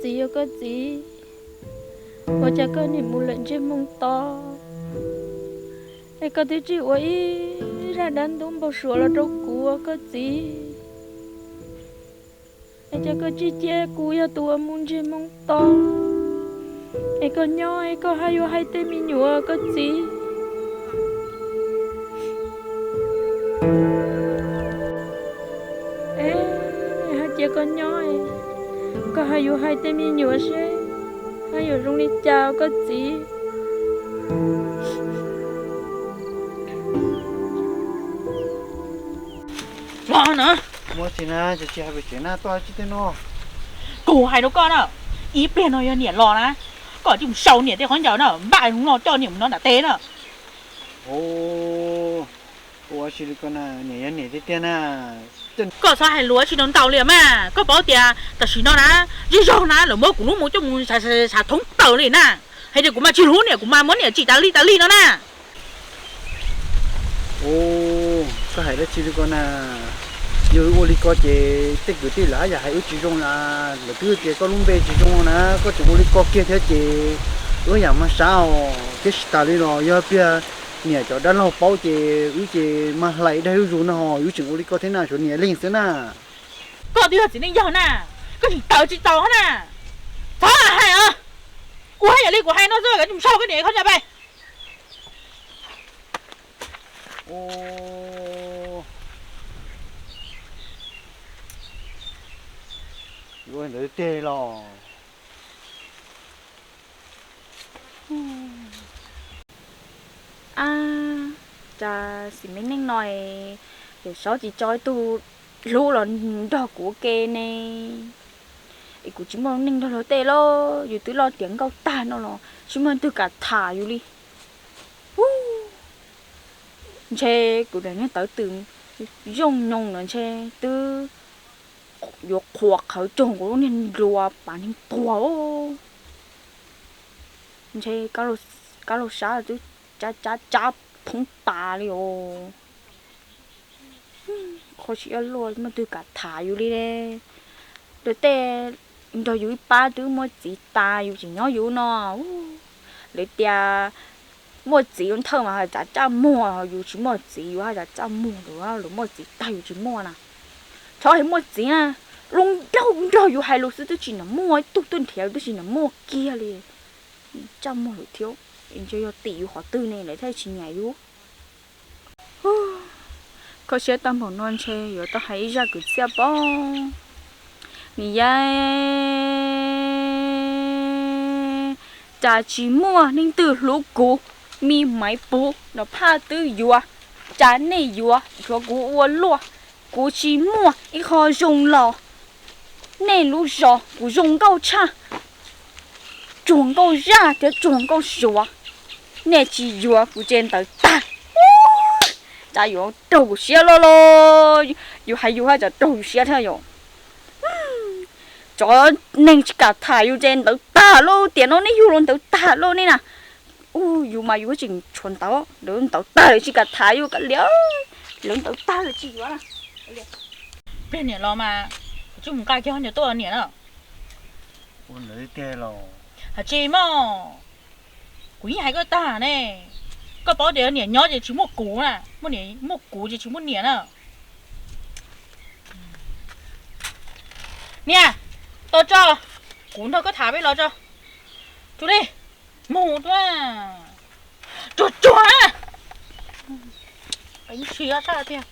Txiv, koj txiv, ua cas koj nim mus lawm ntsej hmoo to, es koj twb tsis ua ib zaj dab ntub npau suav los rau kuv, koj txiv? Es cas koj tsis cia kuv yog tus uas mus ntsej hmoo to, es koj nyob es koj haj yuav hais tej me nyuam, koj txiv? Es haj cia koj nyob, koj haj yuav hais tej me nyuam seb haj yuav zoo li cas, koj txiv? Los na. Muaj tsis na, tsis hais pem tsev na, tuaj tsis tej no. Kuv hais rau koj na, ib pliag no yog niam los na, koj cia li mus sau niam tej qhov ncauj na, npaj no coj niam mus nyob nram teb na. Ua tsis li ko na, niam yog niam tiag tiag na. Koj txhob hais lus tsis ntau ntau li mas, koj paub tias tam sim no na, zej zog na lawv muab kuv lub mus coj mus xav thoob plaws li na. Hais tias kuv mas tsis hlub niam, kuv mas muab niam tsim tas li tas li no na. Koj hais dab tsi li ko na? Yog ua li ko ces tej kwv tij lawv haj yam hais wb tsis zoo na, lawv twb tias koj lub npe tsis zoo na, koj tseem ua li ko kiag thiab ces wb yam mas sab os, thiab tsis tas li los yog pliag niam cov dab laug paub ces wb ces mas hlais dag zuj zus no, wb tseem ua li ko thiab na, suav niam leej xwb na. Koj twb yog txiv neej yawg na, koj tseem tawv tsis tau na. Txhob hais os, kuv hais yam li kuv hais no xwb, koj cia li sau koj niam qhov ncauj pem. Ua ntawd tiag los. Ab, cas xim me neej no es Yawm Saub tsis tso ib tug hlub los nrog kuv ua ke ne? Es kuv tsis muaj neej nrog luag tej lauj, yus twb loj tiav nkauj tag no los tsis muaj leej twg kam tham yus li. Ntshe kuv niag tawv twm zoo nyoos lawm ntshe twb yuav qhuas qhawv tsoog kuv lub niag nplua pas neeg tuag. Ntshe kab laug sab twb cab cab cab thoob tas li os. Qhov tsis ib luaj muaj twg kam tham yus li. Lawv tej nrog yus ib pab twb muaj txiv tas yus tseem nyob yus no. Lawv tias muaj txiv ua ntxhawb mas haj tsav tsaj muag, yus tsis muaj txiv yus haj tsav tsaj muag, lawv muaj txiv tag yus tsis muaj na. Txhob hais muaj txiv na, lub nraug nrog yus hais lus xwb twb tsis nam muaj, ib tug tuaj nrhiav twb tsis nam muaj kiag li. Tsaj muag lawm thiab, ntshe yog tim yus qhov twg ne lawv thiaj tsis nyiam yus. Koj siab tag npaum no ntshe yuav tau hais ib zaj kwv txhiaj paub. Niam yau, cas tsis muaj leej twg hlub kuv, me maiv puv los phaj twb yuav, cas nej yuav tshuav kuv ua luaj, kuv tsis muaj ib qho zoo los. Nej lub zos kuv zoo nkauj tshaj, tsuag nkauj zaj thiab tsuag nkauj suav, nej tsis yuav kuv ces ntawd tag. Cas yuav raug kuv siab loj loj, yus hais yus haj tseem raug yus siab thiab yom. Cov neeg tsis kam tham yus ces ntawd tag lauj, tiam no nej yug los ntawd tag lauj nej na. Ub, yus mas yus tseem tshuav ntawd, lawv ntawd tag lawv tsis kam tham yus kav liam, lawv ntawd tag lawv tsis yuav na. Pliag niam los mas kuv tsis mus nqa kiag niam tuaj niam na. Hais tsis mog, kuv yeej hais koj tag ne, koj paub tias niam nyob ces tsis muaj kuv na, muaj niam, muaj kuv ces tsis muaj niam na. Niam, tau tso, kuv nrog koj tham peb los tso. Tsus li, mus tuaj. Tsuag tsuag na. Ntshis sab tiag.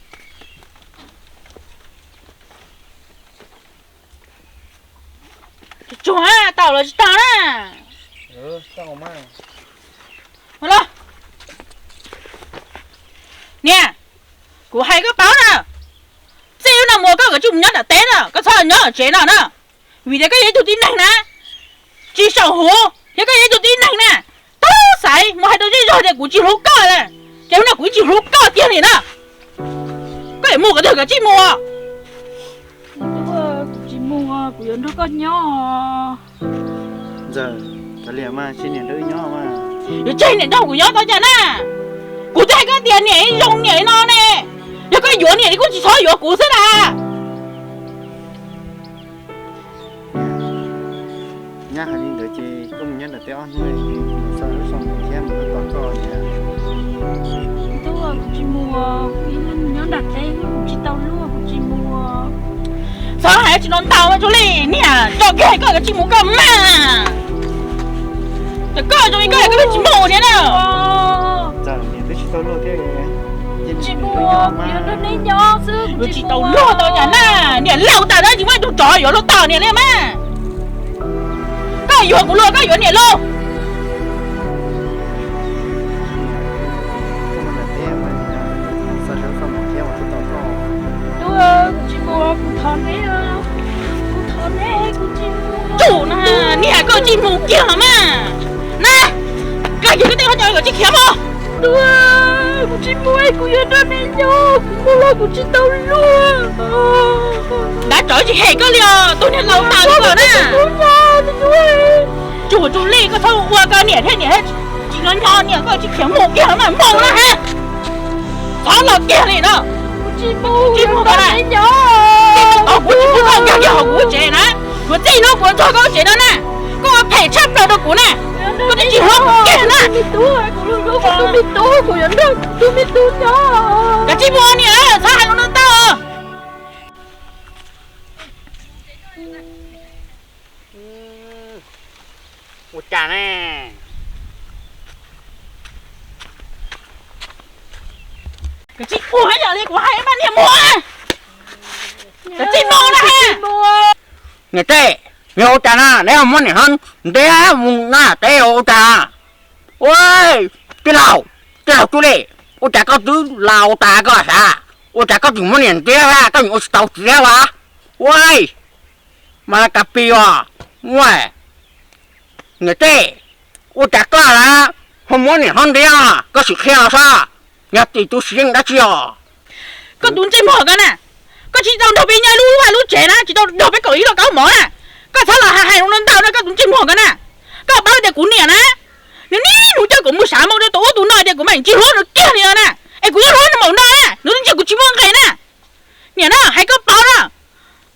Tsuag tsuag na, tau los tsis tau na. Los, niam, kuv hais koj paub na, txij hnub no mus koj kav tsij mus nyob nram teb na, koj txhob nyob tsev no na, vim tias koj yog ib tug tib neeg na, tsis saum huv, yog koj yog ib tug tib neeg na, txhob xaiv mus hais rau zej zog tias kuv tsis hlub koj na, ces hnub no kuv tsis hlub koj tiag li na. Koj yuav mus qhov twg kav tsij mus. Kuv tsis mus, kuv yuav nrog koj nyob. Ntxawm, kav liam mas, tseg niam nrog wb nyob mas. Yuav tseg niam nrog kuv nyob tau cas na? Kuv twb hais koj tias niam zoo niam li no ne, yog koj yuav niam li kuj tsis txhob yuav kuv xwb na. Hais li ntawd ces koj mus nyob nram teb ob hnub, mus xa lub xov mus thiab mus tos koj niam. Tub, kuv tsis mus, kuv nyob nram teb kuv tsis tau luag, kuv tsis mus. Txhob hais tsis ntau ntau, Tub Lis, niam tso kiag koj, koj tsis mus koj mas. Ces koj zoo li koj, koj tsis mus thiab na. Tsis mus, kuv yuav nrog neb nyob xwb, kuv tsis tau luag tau cas na. Niam laus tas na, tsis muaj ib tug tsov yuav luag tau niam li mas. Koj yuav kuv los koj yuav niam lauj? Tub, kuv tsis mus, kuv thov neb, kuv thov neb, kuv tsis mus. Tsum na, niam koj tsis mus kiag mas. Na, koj cia li tej hauj cov koj tsis khiav mus. Tub, kuv tsis mus, kuv yuav nrog neb nyob, kuv mus los kuv tsis tau luag. Dab tsov tsis hem koj li os, tus niag laus tas li os na. Tsum, Tub Lis, koj txhob ua koj niam thiab niam tsis nyob nyob niam koj tsis khiav mus kiag mas mus na ha. Txhob los kiag li no. Tsis mus koj na. Kuv tsis pub koj nkag kiag hauv kuv lub tsev na. Kuv txij no kuv txog koj lub tsev no na, koj ua phem tshaj plaws rau kuv na. Koj twb tsis hlub kuv kiag na. Koj tsis mus niam, txhob hais lus no ntau. Ua cas ne? Koj tsis ua yam li kuv hais mas niam mus. Koj tsis mus na. Niam tij, yog ua cas na, neb ho muab niam hlob ntiab mus nram teb ua cas? Ua, tij laug, tij laug Tub Lis, ua cas koj twb laus tas koj sav, ua cas koj tseem muab niam ntiab, koj nim ua tsis tau txiv thiab as? Ua, mas la kas pis os. Ua, niam tij, ua cas koj ho muab niam hlob ntiab, koj sim qhia los saib, yog tim tus sim yeej dab tsi os? Koj tus ntsej muag ko na, koj tsis tau nrog peb nyob lub vaj lub tsev na, tsis tau nrog peb kaum ib lo kaub mov na. Koj txhob los hais hais lus no ntau na koj tus ntsej muag ko na. Koj paub tias kuv niam na, nws niaj hnub coj kuv mus xav moo rau tus ub tus no tias kuv mam tsis hlub nws kiag li na. Es kuv yuav hlub nws npaum no na, nws twb ntsia kuv tsis muaj nqis na. Niam na, hais koj paub na,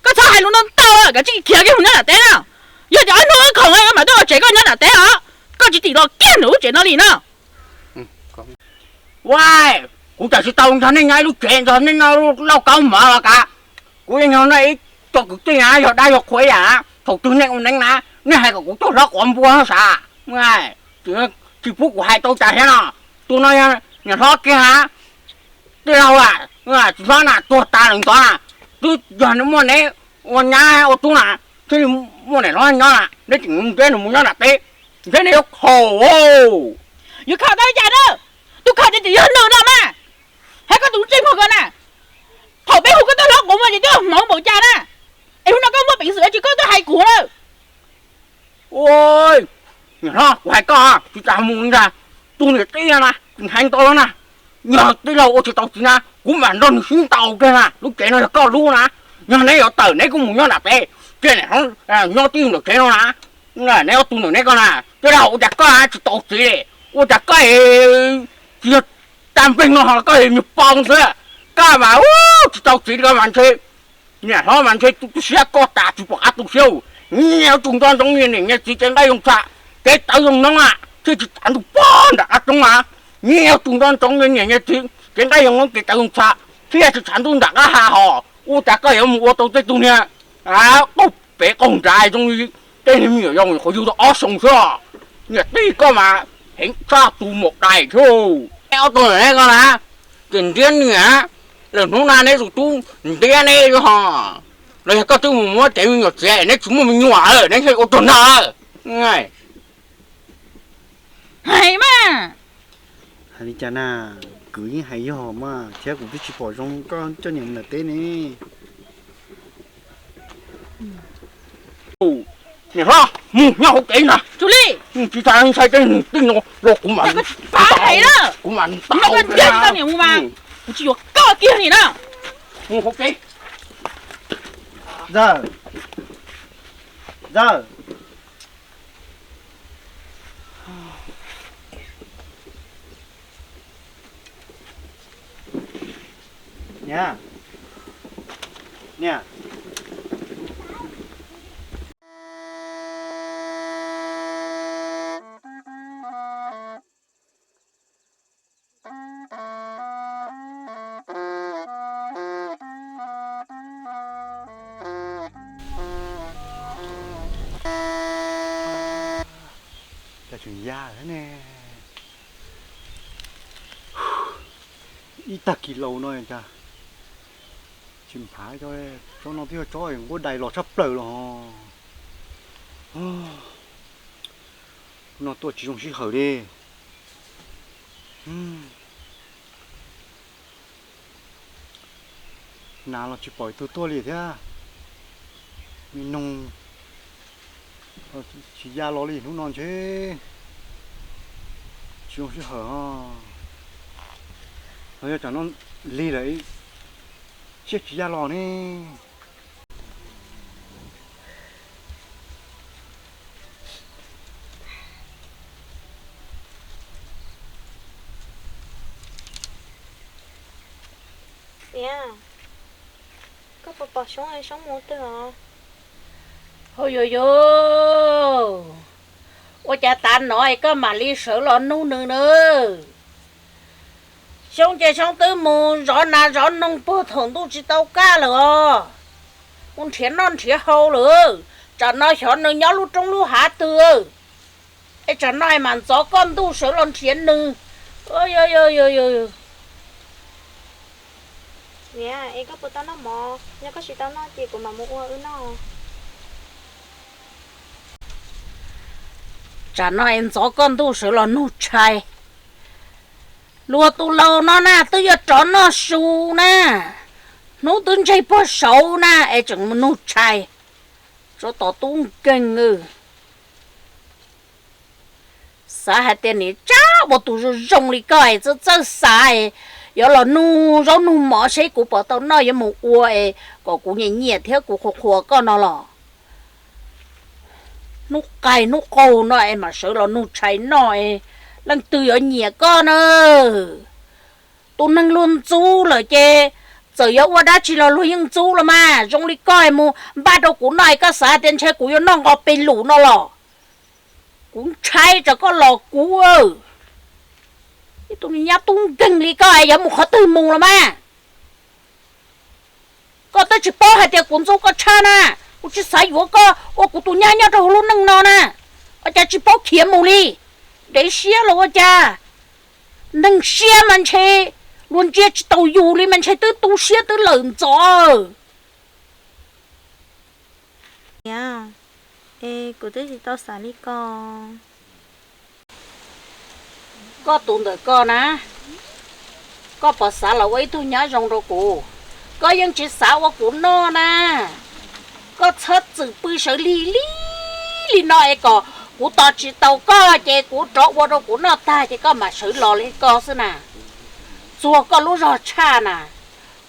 koj txhob hais lus no ntau, koj tsis khiav kiag mus nyob nram teb na. Yog tias ob hnub khoom mam tuaj ua tsev koj nyob nram teb os, koj tsis tim los kiag nram lub tsev no li no. Ua, kuv tam sim tau nrog nej nyob ib lub tsev, nrog nej noj lauj kaub mov los kav. Kuv yeej yog nej ib co kwv tij na, yog dab yog qhua ib yam na. Thaum twg nej ua neeb na, nej hais kom kuv tuaj hlob quav npua sav. Tsis pub kuv hais tau cas thiab no. Tus no yog niam hlob kiag na. Tij laug, tsis hlob na, tuag tas lawm ntxov na. Twb yog nws muaj neb ua nyab ua tub na, thiaj li muaj niam hlob nyob na, neb tseem ntiab nws mus nyob nram teb, ntiab neb yuav khaum. Yuav khaum tau li cas na? Tus khaum ces yog nws no mas. Hais koj tus ntsej muag ko na, thaum peb hu koj tuaj hlob quav npua ces twb hmoov npaum cas na. Es hnub no koj muaj peev xwm dab tsi koj tuaj hais kuv lawm? Ua, niam hlob, kuv hais koj tsis tas mus ntag. Tus niam tij na, tsis hais ntau los na, yog tij laug ua tsis tau txiv na, kuv mam nrog nws sib ntaus kiag na. Lub tsev no yog koj lub na, yog neb yuav tawm neb kuj mus nyob nram teb, cia niam hlob nyob tib ntawm tsev no na. Neb ob tug ntawm neb ko na, tij laug ua cas koj tsis tau txiv li, ua cas koj tsis yog tag npleeg no ho koj nyuag pau xwb, koj mas tsis tau txiv li koj mas ntshe. Niam hlob mas ntshe tu siab koj tas tsis pom qab tu siab. Nyiaj tus nco ntsoov nyias niam nyias txiv kev nqaij zoo tshaj, kev tawv zoo noob na, thiaj tsis tsav ntuj pob nram qab roob na. Nyiaj tus nco ntsoov nyias niam nyias txiv kev nqaij zoo noob kev tawv zoo tshaj, thiaj tsis tsav ntuj nram qab ha hos. Ua cas koj yuav mus ua tau tej tug niag qaug pem qaug nrad zoo li tej niag me nyuam yaus nyuam qhuav yug tau ob xyoos xwb. Niam tij koj mas heev tshaj tus maum dais thiab. Neb ob tug ntawm neb ko na, ces ntiab niam, lwm hnub na neb tus tub ntiab neb ho. Los yog koj twb mus muab cov me nyuam txiav neb tsis muaj me nyuam lawm neb thiaj ua tuag ntag. Hais mas. Hais li cas na, kwv yeej hais yog mas thiab kuv twb tsis pom zoo koj coj niam mus nram teb ne. Niam hlob, mus nyob hauv tsev ntag. Tsis tas ntshai tej neeg twg no los kuv mam, kuv mam ntaus niam mus mas kuv tsis yuav koj kiag li na. Mus hauv tsev. Ntxawg, ntxawg. Niam, niam. Ya ne, ib tag kis laus no cas tsis nphav, tsob no twb yog tsob nquab dais los tshaj plaws los. No tuaj tsis zoo sij hawm li. Nas los tsis pom tus tuaj li thiab. Me noog tsis ya los li, hnub no ntshe tsis zoo sij hawm. Los yog tsam no lig lawm, siab tsis ya los ne. Niam, koj puas pom Xyoob, Xyoob mus twg os? Hauj yus yus, ua cas tav no es koj mam li sawv los nug nws na? Xyoob ces Xyoob twb mus zov nas zov noog puag thaum ntuj tsis tau kaj lawm os. Mus nrhiav noj nrhiav haus lawm, tsam no xyov nws nyob lub roob lub hav twg. Es tsam no es mam ntxov kaj ntug sawv los nrhiav nws. Niam, es koj puas tau noj mov? Yog koj tsis tau noj ces kuv mam mus ua wb noj. Tsam no es ntxov kaj ntug sawv los nug tshais. Luag tus laus no na twb yuav rov noj su na, hnub twb ntseg puag saud na es tseem mus nug tshais. Tsov tom tub nkeeg. Xav hais tias niam tsab ua tus zoo zoo li koj es txawj txawj xav, yuav los nug zaub nug mov seb kuv puas tau noj yuav mus ua es kom kuv nyiam nyiam thiab kuv qhuas qhuas koj no los. Hnub qaij hnub qaug no es mam sawv los nug tshais noj es leej twg yuav nyiam koj na? Tus neeg luag ntxub lawm ces txawm yuav ua dab tsi los luag yeej ntxub los mas. Zoo li koj es mus npaj rau kuv noj es koj xav tias ntshe kuv yuav noj nqos pes lus no los? Kuv ntshai tsam koj los kuv. Ib tug me nyab tub nkeeg li koj es yuav mus qhov twg mus los mas? Koj twb tsis paub hais tias kuv ntxub koj tshaj na, kuv tsis xav yuav koj ua kuv tus nyab nyob rau hauv lub neej no na. Ua cas tsis paub khiav mus li? Dev siab los ua cas? Neeg siab mas ntshe luag ntsia tsis taus yus li mas ntshe twb tu siab twb lawm ntxov. Niam, es kuv twb tsis tau xav li ko. Koj tus ntawm koj na, koj puas xav los ua ib tug nyab zoo rau kuv? Koj yeej tsis xav ua kuv noj na. Koj txhob txwm pw sawv lig lig li no es kom kuv tos tsis tau koj ces kuv rov ua rau kuv noj tag ces koj mam sawv los li ko xwb na. Txuag koj lub zog tshaj na.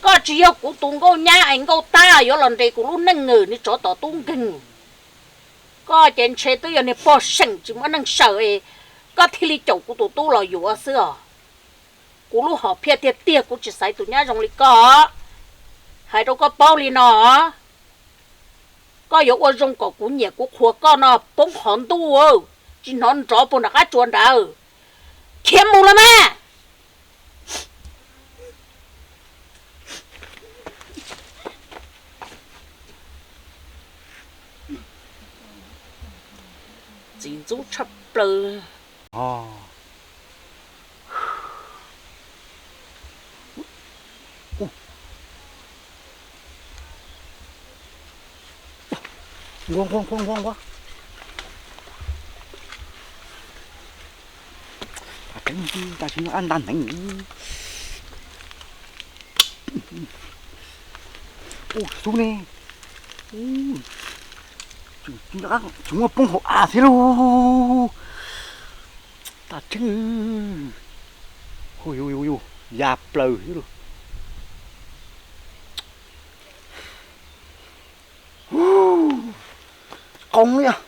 Koj tsis yog kuv tus nkauj nyab es nkauj tab yuav los nres kuv lub neej, niag tsov tom tub nkeeg. Koj ces ntshe twb yog niag pog seem tsis muaj neej saws, koj thiaj li caum kuv tus tub los yuav xwb os. Kuv lub hom phiaj tiag tiag kuv tsis xaiv tus nyab zoo li koj. Hais rau koj paub li no, koj yuav ua zoo kom kuv nyiam kuv qhuas koj no poob qhov ntuj, tsis hnov nrov puag nram qab tsua nrad. Khiav mus lawm mas. Txiv ntxub tshaj plaws. Nquag nquag nquag nquag nquag. Tseeb, tsis nyob ab nta neev. Ub, xub ne. Tsis muaj poob hauv av thiab lauj. Tag tseeb. Hu yu yu yu, ya plaws thiab lauj. Qoo li os.